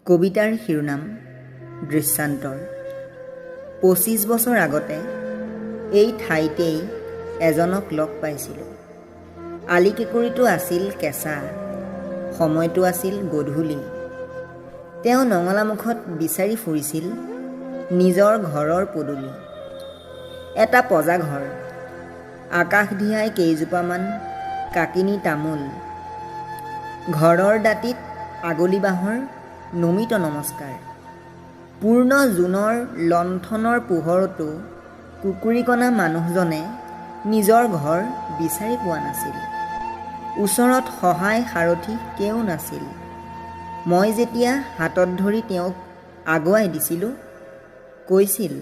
কবিতাৰ শিৰোনাম দৃশ্যান্তৰ। 25 বছৰ আগতে এই ঠাইতেই এজনক লগ পাইছিলোঁ। আলিকেকুৰিটো আছিল কেঁচা, সময়টো আছিল গধূলি। তেওঁ নঙলামুখত বিচাৰি ফুৰিছিল নিজৰ ঘৰৰ পদূলি। এটা পঁজা ঘৰ, আকাশ ধিয়াই কেইজোপামান কাকিনী তামোল, ঘৰৰ দাঁতিত আগলি বাঁহৰ নমিত নমস্কাৰ। পূৰ্ণ জোনৰ লণ্ঠনৰ পোহৰতো কুকুৰীকণা মানুহজনে নিজৰ ঘৰ বিচাৰি পোৱা নাছিল। ওচৰত সহায় সাৰথি কেও নাছিল। মই যেতিয়া হাতত ধৰি তেওঁক আগুৱাই দিছিলোঁ, কৈছিল,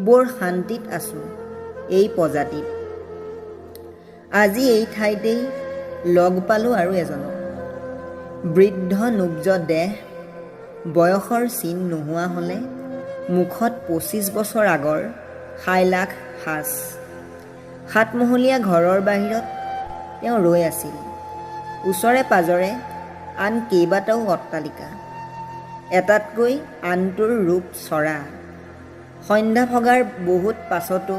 বৰ শান্তিত আছোঁ এই পঁজাটিত। আজি এই ঠাইতেই লগ পালোঁ আৰু এজনক। বৃদ্ধ নুব্জ দেহ, বয়সৰ চিন নোহোৱা হ'লে মুখত 25 বছৰ আগৰ সাইলাখ সাঁচ। সাতমহলীয়া ঘৰৰ বাহিৰত তেওঁ ৰৈ আছিল। ওচৰে পাজৰে আন কেইবাটাও অট্টালিকা, এটাতকৈ আনটোৰ ৰূপ চৰা। সন্ধ্যা ভগাৰ বহুত পাছতো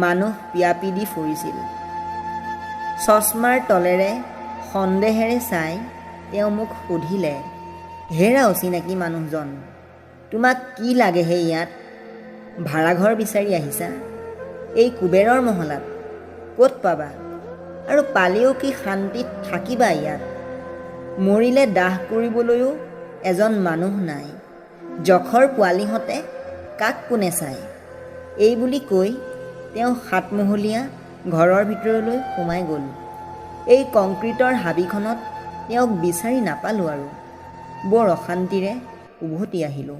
মানুহ পিয়াপি দি ফুৰিছিল। চশমাৰ তলেৰে সন্দেহেৰে চাই তেওঁ মোক সুধিলে, হেৰা অচিনাকি মানুহজন, তোমাক কি লাগেহে ইয়াত? ভাড়াঘৰ বিচাৰি আহিছা এই কুবেৰৰ মহলাত? ক'ত পাবা? আৰু পালেও কি শান্তিত থাকিবা ইয়াত? মৰিলে দাহ কৰিবলৈও এজন মানুহ নাই। যখৰ পোৱালিহঁতে কাক কোনে চায়? এই বুলি কৈ তেওঁ সাতমহলীয়া ঘৰৰ ভিতৰলৈ সোমাই গ'ল। এই কংক্ৰিটৰ হাবিখনত তেওঁক বিচাৰি নাপালোঁ আৰু বৰ অশান্তিৰে উভতি আহিলোঁ।